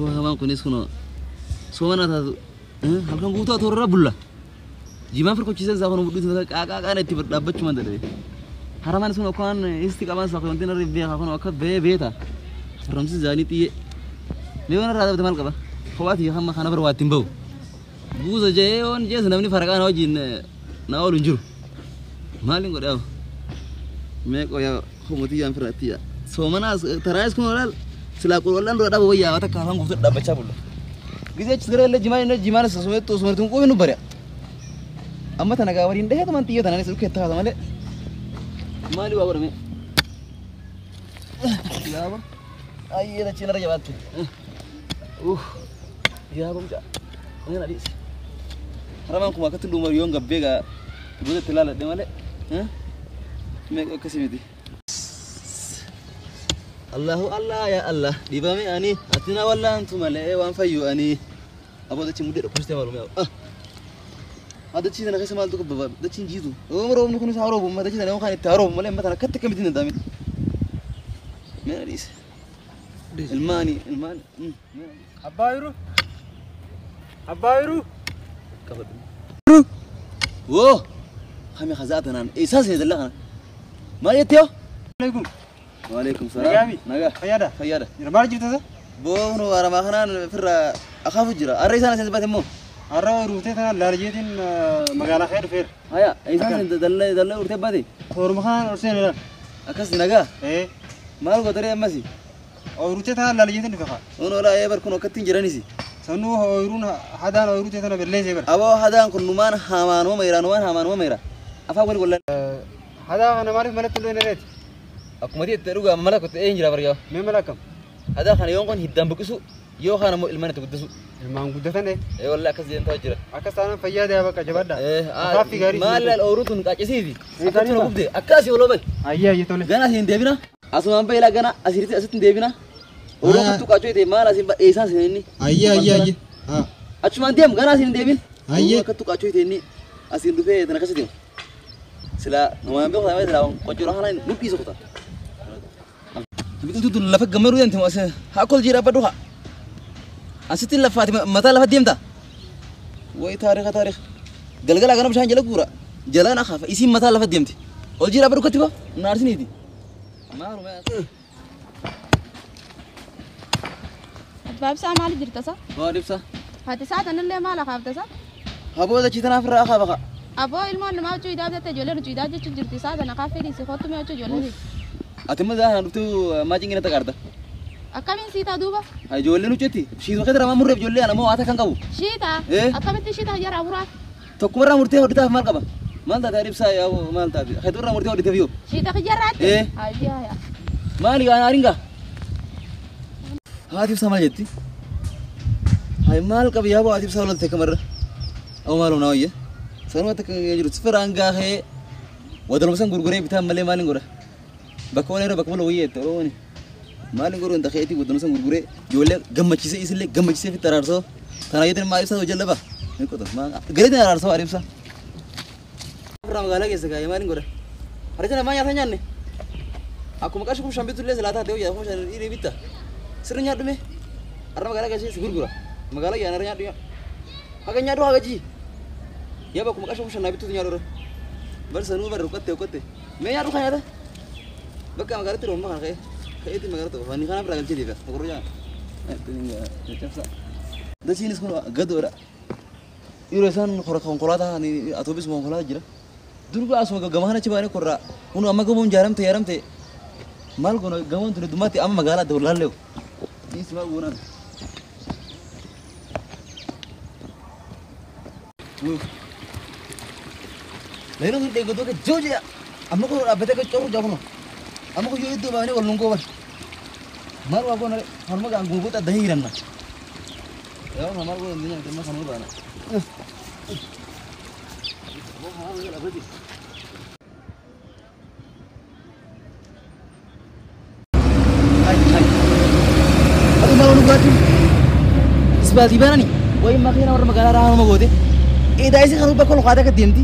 Aboo hamaan kunis kunoo soomana taatu halkan guutuu toorra bulla. Jimaan firkochiisan isaa kun mudhiitu qaaqaa itti dhaabbachuu man dadhabe. Haramaan sun akkaan isti qaban isaa wanti narra beekaa kun akka bee beeta. Haramsi isaanii xiyyee. Mee waan irraa dhaabate maal qaba? Kophaati hamma kana bara waa ittiin bahu. Buusa jee yoon jees namni faraqaa na wajjin na oolu hin jiru. Maaliin godhe abu? Mee qoyaa homotii yaan firratti yaa. Soomanaas taraayis kun olaal silaa qulqullaan dura dhaaba wayyaa takka afaan guutuu dhaabbachaa bulla. Gisee achis gara illee jimaan inni jimaan sumeettu sumeettu hin quufinu bari'a. Amma tana gaa waliin dhahee tuman xiyya tanaanis dhukkee taata malee. Maali waa godhame? Yaaba. Ayyee dachee narra jabaatte. Yaaba mucaa. Ani adiis. Haramaan kuma akkatti dhuuma yoon gabbee gaa booda itti ilaaladhe malee. Meeqa akkasii miti. Allahu Allah ya Allah dhibame ani ati na wallaantu malee waan fayyu ani. Aboo dachee muddee dhukkubsitee maalu mi'aawu. Dachii tana keessa maaltu qaba dachiin jiitu. Yooma roobni kunis haa roobu amma dachii tana yookaan itti haa roobu malee amma tana akkatti akkamitti hin danda'amin. Mee adiis. Ilmaani ilmaani. Abbaa yeroo. Abbaa yeroo. Qabadhu. Woo! Kami khazaa tanaan eessaa seenee dallaa kana? Maal jettee hoo? Alaikum. Waalaikum salaam. Nagaami. Nagaa. Fayyaadha. Fayyaadha. Maal jirta sa? Boonu haramaa kanaan firra akaafu jira. Har'a isaan seensi baate immoo. Har'a ruutee tanaan laalajeetiin magaalaa kee dhufeera. Haya isaan seensi dallaa dallaa urtee baate. Tooruma kanaan ol seenee Akkas nagaa. Ee. Maal gootaree ammasi? Ooyiruu tanaan laalajeetiin dhufe kaa. Ono olaa ee bar kun akkatti hin jiranisi. Sanuu ooyiruun hadaan ooyiruu tana balleessee bara. Aboo hadaan kun numaan hamaanuma meera numaan hamaanuma meera. Afaan wal gollaan. Hadaa kana maaliif malatti illee nereeti? Akkuma itti dhugaa mala kutte een jira baryaa. Mee mala akkam? Hadaa kana yoon kun hiddaan buqisu yoo kaan ammoo ilmaan itti guddisu. Ilmaan guddatan ee. Ee wallahi akkas jedhan ta'aa jira. Akkas taanaan fayyaa ta'e bakka jabaadha. Afaaffii gaarii. Maal laal ooyiruu tun qaccisiiti. Akkatti nu gubde akkasii oloo bahi. Ayyee ayyee tole. Gana asiin deebina. Asumaan bahi laa gana asirratti asitti hin deebina. Ooyiruu kuttuu qaccoo ta'e maal asiin eessaan seen inni. Ayyee ayyee ayyee. Achumaan deem gana asiin hin deebin. Ayyee. Akkattuu qaccoo ta'e inni asiin dhufee tana akkasii deemu. Silaa namaan beeku taa'ee silaa qoccoo kanaan nu dhiisa kutaa. Biqiltuu tun lafa gammaduu deemte moo asii haa kol jiidhaa baddu haa. Asitti lafaati mataa lafa deemta. Wayi taariika taariika. Galgala gana bishaan jala guura. Jalaan akaafa isiin mataa lafa deemti. Ol jiidhaa baddu katti baa naarsiniiti. Maaluma. Abbaa ibsaa maal jirta sa? Waa ibsa. Haati isaa tanallee maal akaafta sa? Haboo dachii tanaaf irraa akaafa kaa. Aboo ilmoon namaa huccuu idaa jette ijoolleen huccuu idaa jechuun jirti isaa tana kaaffee dhiisi kottu mee huccuu ijoolleen. Ati immoo zaana dhuftuu maa cingina taqaarta. Akkamiin siitaa duuba? Ijoolleen huccuutti shiituma keessa ramaa murreef ijoollee ana moo haata kan qabu. Shiitaa? Akkamitti shiitaa jara muraa? Tokkumarraa murtee hodhitaaf maal qaba? Maal taate ibsaa yaa maal taate? Heddurraa murtee hodhiteef yoo? Shiita kiyyarraatti? Ayyaa yaa. Maali gaa aaringaa? Haati ibsaa maal jetti? Hayi maal qabi yaa haati ibsaa lolte kamarra. Amma maalum naa wayya? Sanuma takka jiru sifiraan gaahee wadaluma san gurguree bitaan malee maaliin godha? Bakka wal irra bakka wal wayya jette Oromoon. Maaliin godhu hin takeetii wadaluma san gurguree ijoollee gammachiisee isillee gammachiisee fitti araarsoo. Tana jettan maal ibsaa hojii laba? Hin qotu. Gareetiin araarsoo haadha ibsaa. Irraa magaalaa keessa gaa'ee maaliin godha? Harija namaa nyaata nyaanne. Akkuma qarshii 5,000 bitullee silaa taatee hojii 5,000 dhiiree bitta. Sirri nyaadhu mee? Har'a magaalaa keessa si gurgura. Magaalaa yaana irra nyaadhu. Haga nyaadhu haga jii. Yaa bakkuma qarshii 5,000 naa bittuutu nyaadhu irra. Bar sanuu bar rukkate rukkate. Mee nyaadhu kan nyaata? Bakka magaalatti rooma kana ka'ee. Ka'eetti magaalatti qofa. Inni kanaaf irraa galchee deebi'a. Boqorroo jaa. Caccabsa. Dachiinis kun gadoodha. Yeroo isaan konkolaataa atoobis konkolaataa jira. Durba asuma gama kana achi baanee korraa. Kun amma gamoon jaaramte jaaramte. Maal goona gamoon tun heddummaatti amma magaalaa adda wallaallee. Dhiisi maal goonaan. Leena sun deeggatoo akka jiru jedha. Amma kun dhaabbatee akka corru jaa kunoo. Amma kun yoo iddoo baanee wal nun gooban. Maal waa goona harma gaan guutuu adda hiiranna. Yaa maal goona hin nyaate amma kanuma baana. Ati maal nu gaatu? Isbaatii baanani wayi makiina warra magaalaa rahaa goote. Eedaa isii kan bakka ol kaatee akka deemti.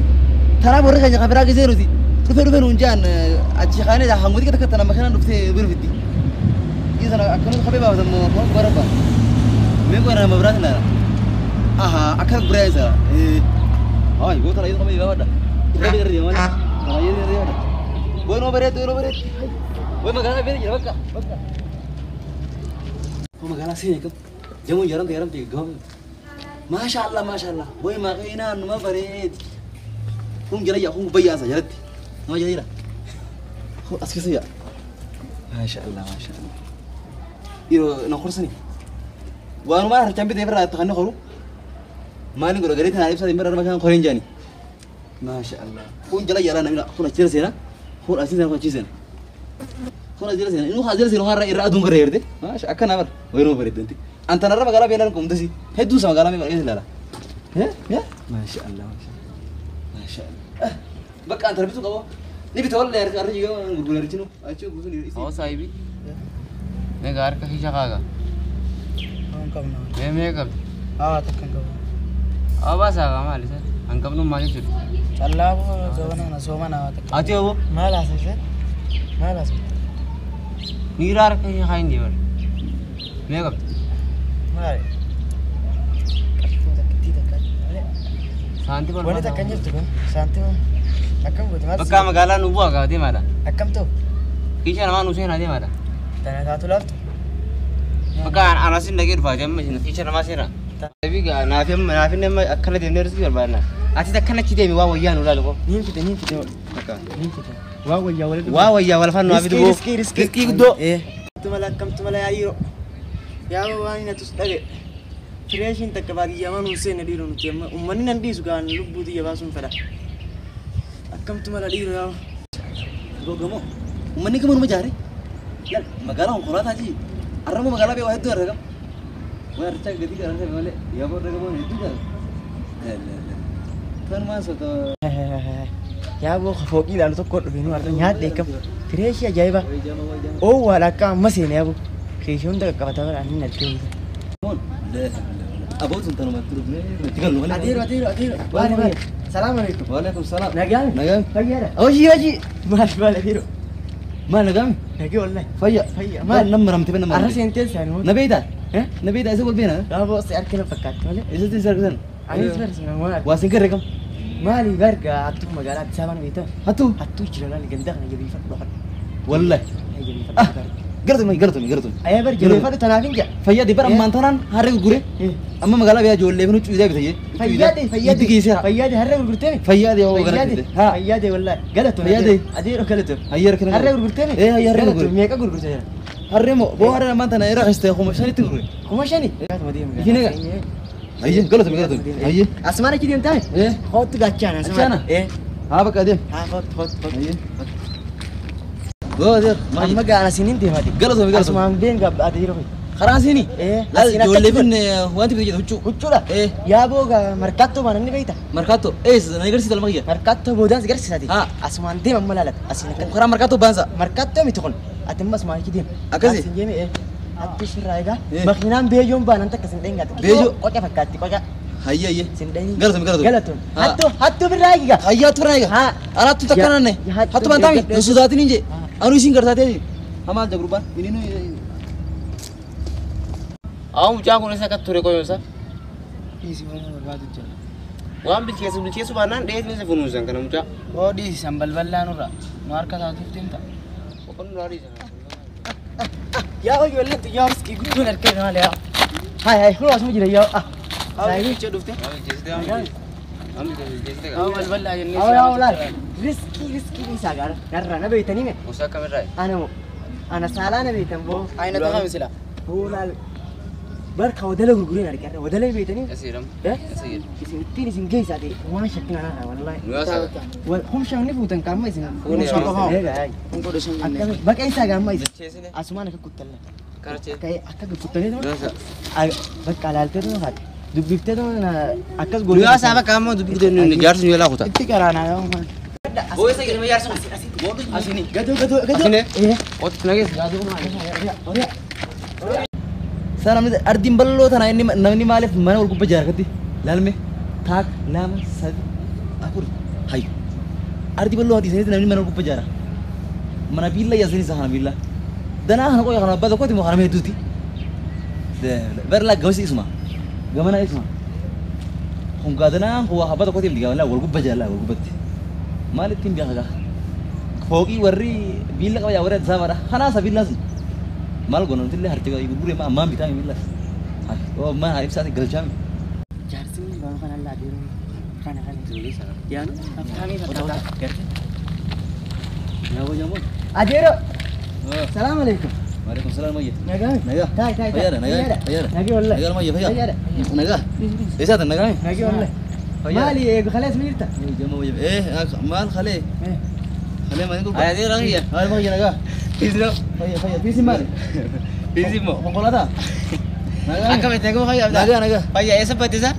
Tanaaf warri keenya kan biraa gisee nuti dhufee dhufee nuun jaan achi kaanee hanguutii takka tana makiinaan dhuftee bira fiddi. Isa akkanuma qabee baafatan moo akkuma bara ba'a. Mee qoraa nama biraati laala. Aha, akka biraa isa. Ay, goota raayyaa qabee baabadha. Irra irra deema malee. Raayyaa irra deema. Way noo bareedu, noo bareedu. Way magaalaa beela jira bakka. Bakka. Koo magaalaa seenee kam. Jamuun yaramte yaramte gama. Maasha Allah, maasha Allah. Way maqinaa numa bareedi. Kun jala yaa kun bayyaasa jalatti. Nama jala jira. As keessa yaa. Maasha Allah, maasha Allah. Yeroo na korsani. Waanuma harcaan bitee irraa kan qoru. Maaliin godha garee tanaa ibsaa dhimma irraa kan qoreen jaani. Maasha Allah. Kun jala yaalaa namni kun achi jala seena. Kun asii seena kun achi seena. Kun as jala seena. Inni kun as jala seena har'a irraa aduun garee herde. Maasha akka nama wayinuma bareeddanti. Antanarra magaalaa beelaan kumtasi. Hedduu isa magaalaa meeqa ilaala. Maasha Allah, maasha Allah. Maasha Allah. Bakka antana bituu qaba. Ni bita wallee har'a jigaa gurguranii jiru. Achi guutuun isi. Awo saahibi. Meeqa harka kisha kaaga. Waan qabna. Mee meeqa qabdi? Haa takka hin qabu. Awo baasaa kaa maali isa? An qabnu maal jechuudha? Callaa boo soomana kana soomana waa takka. Ati obbo? Maal haasofte? Maal haasofte? Niira harka kisha kaa hin deeman. Meeqa qabdi? Maali? Qarshii takkittii takka malee. Saantima Wanni takka hin jirtu kun saantima akkam goote maal? Bakka magaalaa nu bu'aa kaa deemaadha. Akkam ta'u? Kisha namaa nu seenaa deemaadha. Tana taatu laaftu. Bakka anasin dhaqee dhufaa amma kisha namaa seenaa. Saahibi naafi amma naafi nama akkana deemnee riskii barbaadna. Ati akkana achi deemi waa wayyaa nu ilaalu qofa. Niin fite niin fite. Bakka. Niin fite. Waa wayyaa wal Waa wayyaa wal afaan nuuf fiduu. Riskii riskii. Riskii guddoo. Kamtu mala kamtu mala yaa dhiiroo. Yaa waan inni atus dhabe. Fireeshiin takka baadiyyaa manuu seenne dhiiroo nuti amma uummanni nan dhiisu gaan lubbuu xiyya baasuun fedha. Akkamtu mala dhiiroo yaa. Gamoo. Uummanni gamoo numa jaare. Laal magaalaa konkolaataa ji. Arraba magaalaa bee waa hedduu argam. Way archaa gadi gara malee yaa borra gamoo hedduu jira. Tanumaan soto. Yaa boo fooqii ilaalu tokko dhufe nu arga nyaadhe akkam fireeshii ajaa'iba. Oowwaadha akka amma seene yaa boo. Keeshii hunda qaqqabata bara ani argee. Abootuun tanumatti dhufnee itti gallu malee. Adeero adeero adeero. Maali maali. Salaam alaikum. Waalaikum salaam. Nagaan. Nagaan. Fayyaadha. Hojii hojii. Maali maali adeero. Maal nagaami? Nagee wallahi. Fayya. Fayya. Maal Maali? nama ramte nama Arra ramte. seenteen saani. Na beektaa? Na beektaa isa wal beena? Yaa boo si harka na fakkaatti malee. Isatti isa argisan. Anis barsiisa maali? Waa sin garee kam? Maali barga hattuu magaalaa Addis Ababaa beektaa? Hattuu? Hattuu jira laali ganda kana jabeeffadhu dhokadhu. Wallahi. Jabeeffadhu barga. Galatoomi galatoomi galatoomi. Ayaa bar jabeeffadhu tanaaf hin jaa. Fayyaa bara ammaan tanaan harree gurguree amma magaalaa biyya ijoollee fi nuti bitayyee. Fayyaade fayyaade. Itti geesseera. Fayyaade harree gurgurteemi? Fayyaade yoo gara Fayyaade fide. Haa. fayyaade wallahi galatoom. Fayyaade. Adeero galatoom. Hayya harka Harree gurgurteemi? Ee hayya harree gurgure. Meeqa gurgurte jira? Harree moo boo harree ammaan tana irra qistee 5,000tti gurgure. 5,000? Isin egaa? Hayya galatoomi galatoomi. Hayya. Asumaan achi deemtaa? Ee. Kootu gachaana Gachaana? Ee. Haa bakka adeem. Haa kootu kootu kootu. Hayya. Boo adeem. Amma gaana sinin deemaati. Galatoomi galatoomi. Asumaan been gabba adeero. Karaa siinii? Ee. Laal ijoollee fin wanti bite jedhu huccuu. Huccuudha? Ee. Yaa boo markaattoo baan inni beekta? Markaattoo. Ee na agarsiisa lama kiyya. Markaattoo boodaan si garsiisaati. Haa. Asumaan deema amma laalata. Asiin akka Karaa markaattoo baansa. Markaattoo miti kun. Ati amma asumaan achi deema. Akkasi? Asiin deeme ee. Hattuu sirraa egaa. Ee. Makiinaan beejoon baanan takka sin dheengaati. Beejoo? Qoca fakkaatti qoca. Hayya hayya. Sin dheenyi. Galatoomi galatoomi. Galatoomi. Haa. Hattuu hattuu birraa eegiga. Hayya hattuu birraa eega. Haa. Ana hattuu takka naanne. Hattuu baan taami. Nu sodaatin hin jee. Anu isin gartaatee. Hamaa jagurbaan. Inni nu. Awo mucaan kun isa akka ture qoyoonsa. Dhiisi waan barbaadu jira. Waan bilcheessu bilcheessu baannaan dheesni isa funuunsan kana mucaa. Hoo dhiisi san balballaan nurra. Nu harka taatuuf deemta. Boqonnaa dhiisa. Yaa ijoolleen xiyyaa riskii guddoon harka irra malee yaa. Hayi hayi kun asuma jira yaa. Saayibii. Dhufte. Waan bilcheessite. Balbalaa jennee. Awwa yaa olaal. Riskii riskii isaa gaara. Narra na beeytanii me. Musaa akkamirraa? Ana moo. Ana saalaa na beeytan boo. Ayina ta'a sila. Hoolaal. Barka wadala gurgureen argaa wadala beeytanii. Asiiram. Isin ittiin isin geessaa ta'e waan shakkiin anarraa wallaahi. Nu yaasaa. Humshaan ni fuutan kaamma isin. Fuune yaa. Egaa yaay. Kun godhe sun jennee. Akkami baqa isaa gaamma isin. Bilcheessine. Asumaan akka kuttalla. Karachee. Akka kuttanii Nu yaasaa. bakka alaaltee tuma faate. Dubbiftee tuma akkas Nu yaasaa bakka amma dubbii nu jaarsi nu yaalaa kuta. Itti qaraanaa yoo maal. Boo'isa jedhama jaarsi. Asini. Gadoo gadoo gadoo. Asine. Ee. Otti nageessa. Saa namni ardiin bal'oo tana inni namni maaliif mana wal gubbaa jaarkatti laalme taak lama sadi afur hayyu ardii bal'oo dhiisanitti namni mana wal gubbaa jaara mana biilla yaasanii isa kana biilla danaa kana qoya kana abbaa tokkotti moo kana hedduuti Bar laa gamasi isuma. Gamana isuma. Kun gaadanaan kun waa habba tokkotti himti gaafannaa wal gubba jaalala wal gubbatti. Maal ittiin beeka gaa? Fooqii warri biilla qaba yaa warri Addis Ababaadha. Kanaasa biillaan sun. Maal goona nuti illee harti gurguree ammaan bitaa miillas. Ammaan haa ibsaati galchaami. Jaarsi baanu kana laa deemu kana kana. Yaanu aftaamii fakkaata. Yaa wajjamoon. Adeero. Salaam alaikum. Waalaikum salaam mayya. Nagaa. Nagaa. Taay taay. Fayyaadha nagaa. Fayyaadha. Nagee wallahi. Nagaa mayya fayyaa. Fayyaadha. Nagaa. Eessaati nagaa? Nagee wallahi. Maali eegu kalees ni jirta? Eh maal kalee? Kalee maal gurgura? Ayaa deeraa kiyya. Maal mayya nagaa? Fiisino. Fayya fayya fiisi maali? Fiisi immoo. Konkolaataa? Nagaa. Akkam itti eeguu fayyaa Nagaa nagaa. Fayyaa eessa battisa?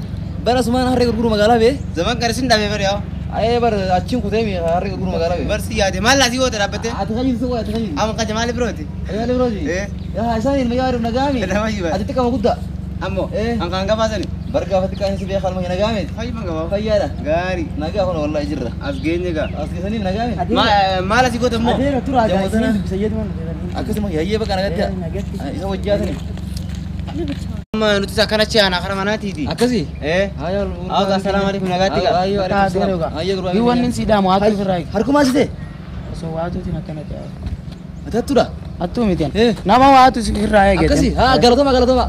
Bara sumaan harree gurguru magaalaa bee? Zaman kana sin dhabee bari yaa. Ayee bar achiin kutee mi harree gurguru magaalaa bee? Barsi yaade maal laasii goota dhaabbatte? Ati kan jirtu ati kan jirtu. Amma qaja maali birooti? Maali birooti? Yaa isaan ilma yaa nagaa mi? Nama jiba. Ati xiqqama guddaa. Ammoo an kan gabaasani. Bar gaafa xiqqaan si beekaa alma nagaa mi? Fayyuma gabaa. Fayyaadha. Gaarii. Nagaa kun wallahi jirra. As geenye gaa. As geessanii nagaa mi? Maal asii goota immoo? Adeero tura ajaa'ibsiin dubbisa jedhu Akkasuma yayyee bakka nagatti. Isa wajjaatani. Amma nuti akkana achi aanaa kara manaatiiti. Akkasii? Eh. Haa assalaamu alaikum nagaatti gaa. Ayyoo alaikum salaam. Ayyoo gurbaa. Wanni si dhaamu haatu ofirraa eegi. Harkumaa si ta'e? Osoo waatuutiin akkana ta'e. Ati hattuudha? Hattuu miti. Nama waatu ofirraa eege. Akkasii? Haa galatoma galatoma.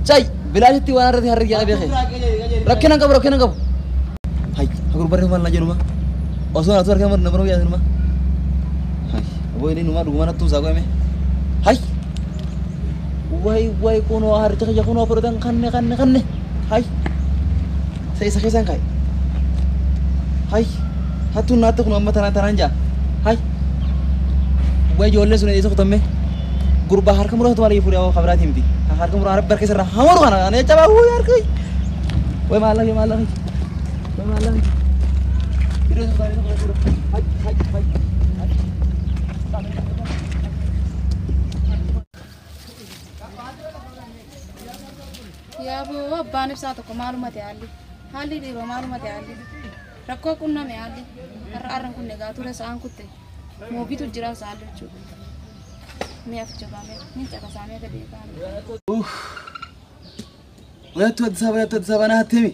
Cay bilaashitti waan irratti harri jala beekee. Rakkina hin qabu rakkina hin qabu. Hay gurbarri maal na jedhuma. Osoo natu harka nama nama yaaduma. Hay aboo inni numa dhuguma nattuu isaa qo'ame. Hay. Way way kunoo harricha kiyya kunoo fudhatan kanne kanne kanne. Hay. Isa isa keessaan ka'e. Hay. Hattuun naatte kun amma tanaan tanaan jaa. Hay. Way ijoolleen sun eessa kutamme. Gurbaa harka muraasa malee fuudhee amma kabiraatii miti. Harka muraa harka keessa irraa hamaru kana ana jecha baa wuy harka. Way maallaqa maallaqa. Way maallaqa. Hidhoo isa kutamme. Hay hay hay. Yaa boo abbaan ibsaa tokko maaluma ta'e haalli haalli dhiiroo maaluma ta'e haalli rakkoo qunname haalli har'a har'an kunne gaa ture sa'aan kutte moobitu jira sa'aan jechuudha. Mi'aaf jabaamee ni caqasaamee gadi kaa'ame. Wayattu Addis Ababa wayattu Addis Ababa naa hatteemi.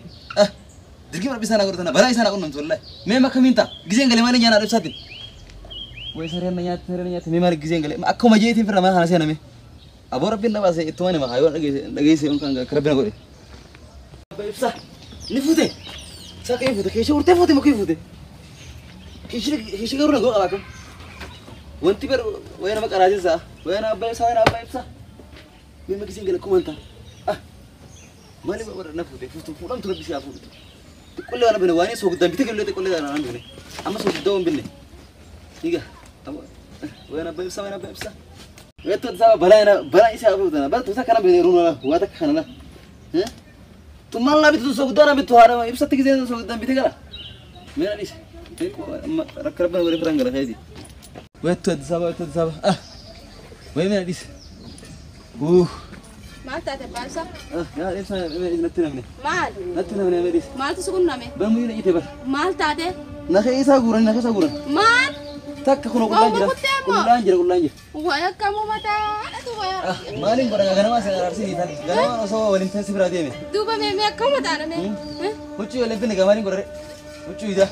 Dirqii rabbi isaan godhatan balaa isaan qunnamtu wallahi. Mee akkamiin ta'a gizeen galee maaliin nyaanaa ibsaatiin. Way sareen na nyaatti sareen na nyaatti mee maali gizeen galee akkuma jeetiin firra mana kana seename. Aboo rabbiin na baasee ittuma nima kaayoo dhageesse kan rabbi na godhe. Ibsa ni fuute. Isa kee fuute keeshee urtee fuute moo kee fuute. Keeshee garuu na godha qabaakam. Wanti bar wayii nama qaraatiin sa'a wayii nama abbaa ibsa wayii nama abbaa ibsa. Mee ma gizeen galee akkuma ta'a. Maali warra na fuute fuutu fuudhamtu rabbi si haa fuudhutu. Xiqqollee waan binne waan soogdaan bitee gallee xiqqollee waan binne amma soogdaa waan binne. Egaa wayii nama abbaa ibsa wayii nama abbaa ibsa. Wayattu Addis Ababa balaa balaa isaa fuutana bara tuusa kana binne ruuna waa takka kana la. Tummaan laa bitu soogdaa na bitu haadha ibsatti gizeen soogdaan bitee gala. Meera dhiise. Rakka rabbi na godhe firaan gala keeti. Wayattu Addis Ababa wayattu Addis Ababa. Wayii meera dhiise. Maal taate abbaan ibsaa? Yaa ibsa natti namne. Maal? Natti namne meera dhiise. Maaltu si qunname? Bara muyyuu na ite bara. Maal taate? Nakee isaa guuran nakee isaa guuran. Maal? Takka kun qullaan jira. Qullaan jira qullaan jira. Wayi akkamuu mataa haadhatu wayi. Maaliin godha ganama asii araarsii tan ganama osoo waliin tan si biraa deeme. Duuba mee mee akkam mataa mee? Huccuu waliin finne maaliin godha huccuu ija.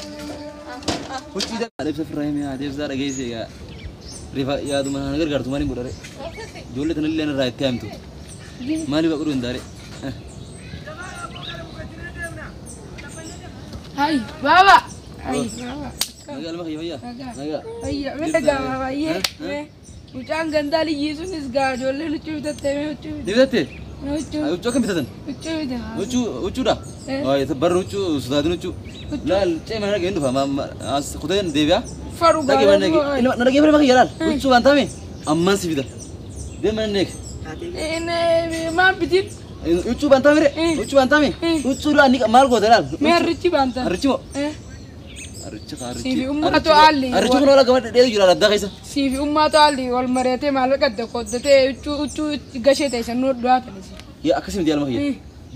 Huccuu ija. Adeemsa firraa himee adeemsa dhageesse egaa rifa yaaduma na gargaartu maaliin godha ijoollee tanallee irraa itti haamtu. Maaliif godhuu hin taane? Hai baba. Hai baba. Nagaa alma kiyya fayyaa. Nagaa. Fayyaa mee nagaa baay'ee. Mucaan gandaa liyyii sunis gaa ijoolleen huccuu bitattee mee huccuu Ni bitatte? Huccuu. Huccuu akkam bitatan? Huccuu bitatan. Huccuu huccuudha? Barri huccuu sodaatin huccuu. Laal cee mana dhageen dhufa as kuteen deebi'a. Faru Dhagee mana dhagee. Na dhagee firma kiyya laal. Huccuu waan taame ammaan si fida. Deem mana dhagee. Maal bitin? Huccuu baan taame huccuu baan taame huccuu dhaan maal goota laal? Mee harrichi baan taame. Harrichi moo? Harrichi harrichi. Siifi ummaatu haalli. Harrichi kun wala gama dheedu jira addaa keessa. Siifi ummaatu haalli wal mari'atee maallaqa adda qooddatee huccuu huccuu gashee ta'e san nuu dhiyaatanis. Yaa akkasii miti yaalma kiyya.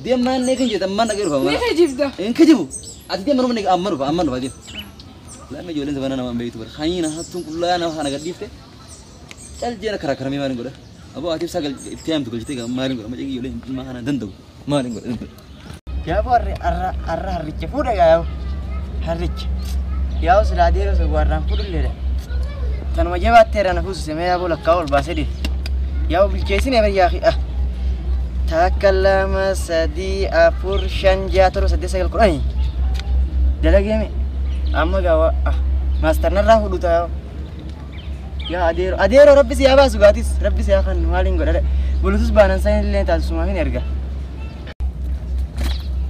Deem mana dhagee jedha ammaan dhagee dhufa. Ni kijibda. Hin kijibu. Ati deem manuma dhagee amma dhufa amma dhufa deem. Lamme ijoolleen sabana nama beektu bara. Hayina hattuun qullaa nama kana gadhiifte. Cal jeena karaa karamee maaliin godha? Aboo ati ibsaa itti yaamtu galchitee maaliin godha? Macaa ijoollee ilmaa kana danda'u. Maaliin godha? Yaaboo har'a harricha fuudha yaaboo. Harricha. Yaaboo silaa adeera osoo warraan fuudhulleedha. Tanuma jabaatteera na fuusise mee yaaboo lakkaa ol baasee dhiire. Yaaboo bilcheessine bayyaa fi ah. Takka 2 3 4 5 6 7 8 9 10. Dalageeme. Amma gaawa ah. Maastar narraa fuudhu ta'a. Yaa adeero adeero rabbi si haa baasu gaatis rabbi si haa kan maaliin godha. Bulutus baanan san illee taasisumaaf hin erga.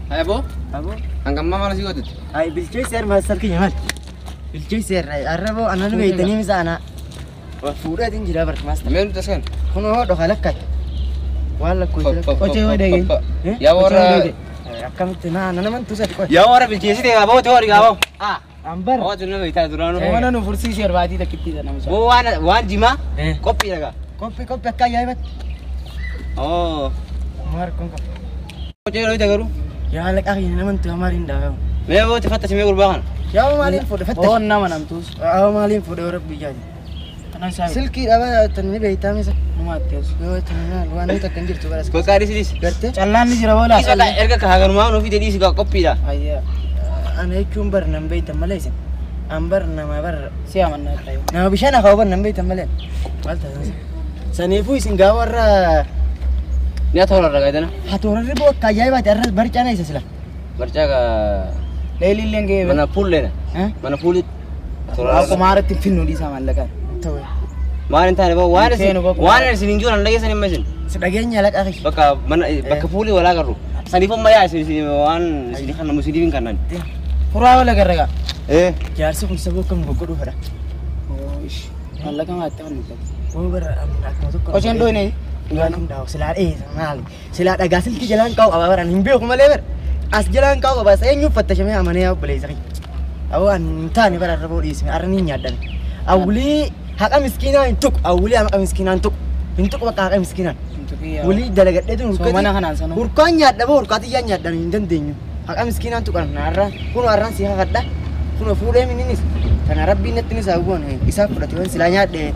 Hai aboo. Aboo. Hangammaa maal asii gootetti? Ay bilcheesseer maastar kiyya maal? Bilcheesseer arraboo anan beeytanii misa ana. Fuudheetiin jira barka maastar. Mee nuti as kan? Kunoo dhoka lakkaay. Waan lakkoofte. Qochee hoo deegee. Yaa warra Akkamitti naa nama tuusati qoy. yaa warra bilcheessite gaaboo ta'uu gaaboo. Ah. Ambar. Waa tun nama bitaa duraanuu. Mana nu fursiisee baatii takkitti sana mucaa. Boo waan jimaa qophii dhagaa. Qophii qophii akka ajaa'ibatti. Oo. Maar kun qaba. Qochee yeroo garuu. Yaa laqaa kiyya nama tuusa maaliin dhaagamu. Mee boo fatta simee gurbaa kana. Yaa maaliin fuudhe fatta. Oon nama namtuus. Yaa maaliin fuudhe warra biyyaati. Kana isaa Silkii dhabaa tan ni beeytaa misa. numaatti as. Yoo tan waan nuti akkan jirtu baras. Bakka dhiisi dhiisi. Gartee. Callaan ni jira boolaa. Dhiisi bakka erga kaagarumaa nuuf fide dhiisi qophiidha. Ayyaa. Ana jechuun bar nan beeytan malee isin. An bar nama bar Si amannaa ta'e. nama bishaan hafa bar nan beeytan malee. Maal taasisan? Saniifuu isin gaafa warra Ni haa toora irra gaidana. hatoorarri boo akka ajaa'ibaati arras barcaana isa sila. Barcaa gaa Leelilleen ga'ee. mana puulleena. Mana puulitti. Akkuma haaratti finnu dhiisaa maallaqaan. Ta'u. Maal hin taane boo waan isin Seenu boqoo. waan isin hin jiru an dhageessan himma isin. Si dhageenya laqaa kiyya. Bakka mana bakka puulii walaa garru. Saniif amma yaa isin waan isin kan namu isiniif hin kannan. Furaa wala garragaa. Eh. Jaarsi kun saboo akkam goggodhuu fedha. Maallaqa maatti fannu. Boo bara akkuma tokko. Qocheen dhoyne. Waan hundaa'u silaa dheessa maali? Silaa dhagaa silkii jalaan kaa'u qaba bara hin beeku malee bara. As jalaan kaa'u qaba isa eenyuuf fattashamee amanee yaa obboleessa kiyya. Aboo an hin taane bara arra boo dhiisime arra ni nyaadhame. Awwulii haqa miskiinaa hin tuqu awwulii haqa miskiinaa hin tuqu hin tuqu bakka haqa miskiinaan. Wulii dalagadheetu Soomana kanaan sanuu. Hurkaan nyaadha boo hurkaa xiyyaan nyaadhan hin dandeenyu. Haqa miskiinaan tuqan har'a kun har'aan si haqadha. Kun fuudhee mininis. Kana rabbiin natti ni saawwan isaaf fudhate waan silaa nyaadhe